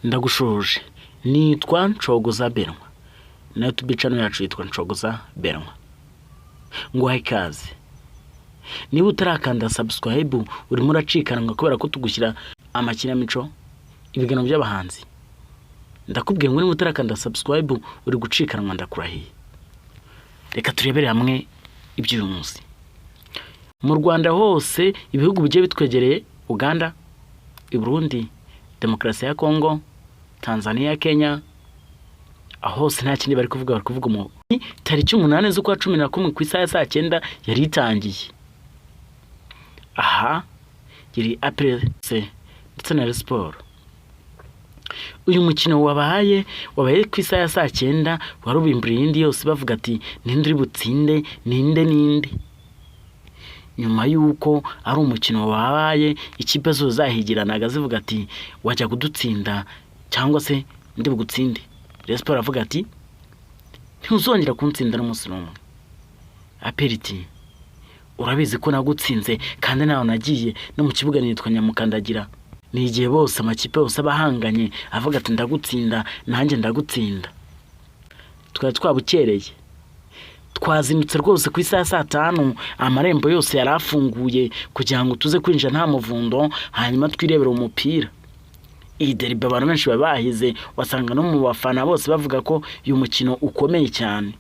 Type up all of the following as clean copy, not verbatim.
Ndagushoje, nitwa Nshogoza Benoit, na YouTube channel yacu yitwa Nshogoza Benoit. Nguhaye ikaze. Niba utarakanda subscribe, urimo uracikanwa kubera ko tugushyira amakinamico, ibiganiro by'abahanzi. Ndakubwiye ngo niba utarakanda subscribe, uri gucikanwa, ndakurahiye. Reka turebere hamwe iby'uyu munsi. Mu Rwanda hose, ibihugu bigiye bitwegereye, Uganda, i Burundi, Demokarasi ya Kongo, Tanzania, Kenya, aho hose nta kindi bari kuvuga, bari kuvuga mu tariki 8 z'ukwa 11 ku isaha ya saa 9 yari itangiye. Aha yari APR ndetse na Rayon Sports. Uyu mukino wabaye ku isaha ya saa 9, wari ubimburiye iyindi yose, bavuga ati: "Ninde uri butsinde? Ninde, ninde?" Nyuma y'uko ari umukino wabaye, ikipe zose zahigiranaga zivuga ati: "Wajya kudutsinda cyangwa se ndi bugutsinde." Rayon Sports avuga ati: "Ntuzongera kuntsinda n'umunsi n'umwe." APR iti: "Urabizi ko nagutsinze kandi ntaho nagiye, no mu kibuga nitwa Nyamukandagira." Ni igihe bose, amakipe yose aba ahanganye, avuga ati: "Ndagutsinda, nanjye ndagutsinda." Twari twabukereye, twazindutse rwose ku isaha ya saa 5, amarembo yose yari afunguye kugira ngo tuze kwinjira nta muvundo, hanyuma twirebere umupira. Iyi derby abantu benshi baba bahize, wasanga no mu bafana bose bavuga ko uyu mukino ukomeye cyane,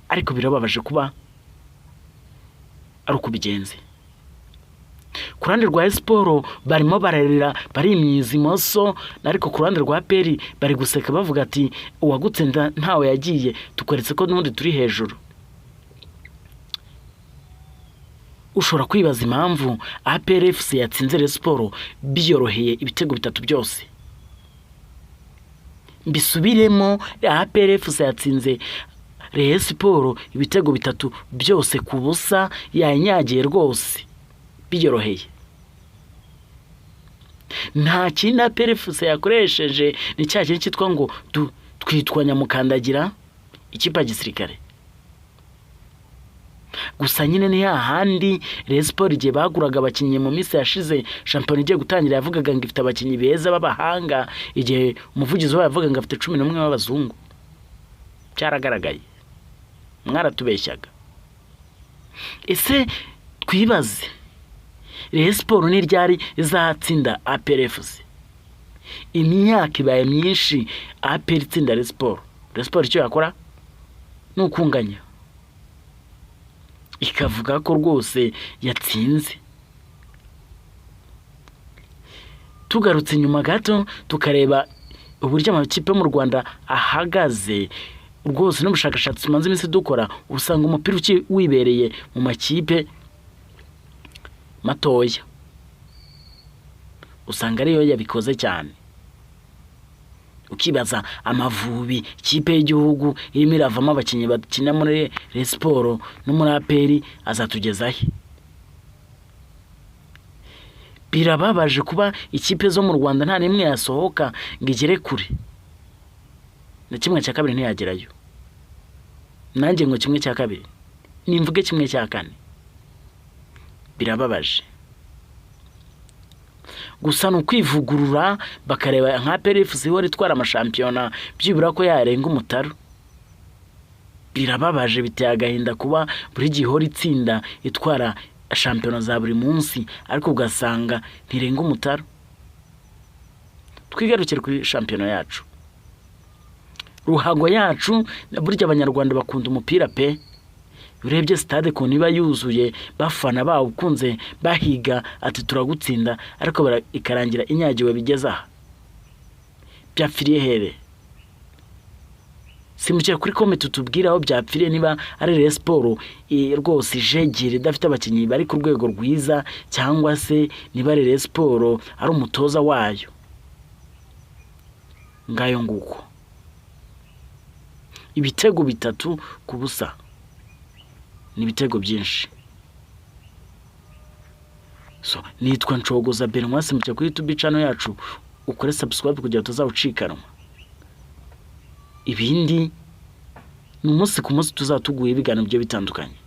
ariko birababaje kuba ari uko bigenze. Ku ruhande rwa Siporo barimo bararira, barimyiza imoso, ariko ku ruhande rwa APR bari guseka, bavuga ati: "Uwagutsinda ntawe yagiye, tukweretse ko n'ubundi turi hejuru." Ushobora kwibaza impamvu APR FC yatsinze Rayon Sports biyoroheye ibitego bitatu byose. Mbisubiremo, APR FC yatsinze Rayon Sports ibitego bitatu byose ku busa, yanyagiye rwose biyoroheye. Nta kindi APR FC yakoresheje, ni cya kintu cyitwa ngo twitwa Nyamukandagira, ikipe ya gisirikare. Gusa nyine ni hahandi Rayon Sports, igihe baguraga abakinnyi mu minsi yashize, shampiyona igiye gutangira, yavugaga ngo ifite abakinnyi beza b'abahanga, igihe umuvugizi wayo yavugaga ngo afite 11 b'abazungu. Byaragaragaye, mwaratubeshyaga. Ese twibaze, Rayon Sports ni ryari izatsinda APR FC? Imyaka ibaye myinshi APR itsinda Rayon Sports. Rayon Sports icyo yakora ni ukunganya, ikavuga ko rwose yatsinze. Tugarutse inyuma gato, tukareba uburyo amakipe yo mu Rwanda ahagaze rwose, n'ubushakashatsi tumaze iminsi dukora, usanga umupira wibereye mu makipe matoya, usanga ariyo yabikoze cyane. Ukibaza Amavubi, ikipe y'igihugu irimo iravamo abakinnyi bakina muri Rayon Sports no muri APR, azatugeza he? Birababaje kuba ikipe zo mu Rwanda nta n'imwe yasohoka ngo igere kure, na 1/2 ntiyagerayo. Nanjye ngo 1/2, nimvuge 1/4. Birababaje. Gusa ni ukwivugurura, bakareba nka APR FC ihora itwara amashampiyona, byibura ko yarenga umutaru. Birababaje, biteye agahinda kuba buri gihe ihora itsinda, itwara shampiyona za buri munsi, ariko ugasanga ntirenga umutaru. Twigarukire kuri shampiyona yacu, ruhago yacu. Burya Abanyarwanda bakunda umupira pe! Urebye stade ukuntu iba yuzuye, bafana bawukunze, bahiga ati: "Turagutsinda", ariko ikarangira inyagiwe. Bigeze aha, byapfiriye here? Simbukira kuri comment utubwire aho byapfiriye, niba ari Rayon Sports rwose ijegere, idafite abakinnyi bari ku rwego rwiza, cyangwa se niba ari Rayon Sports, ari umutoza wayo. Ngayo nguko, ibitego 3 ku busa ni ibitego byinshi. So, nitwa Nshogoza Benoit, simbukira kuri YouTube channel yacu, ukore subscribe kugira ngo utazawucikanwa. Ibindi ni umunsi ku munsi, tuzatuguye ibiganiro bigiye bitandukanye.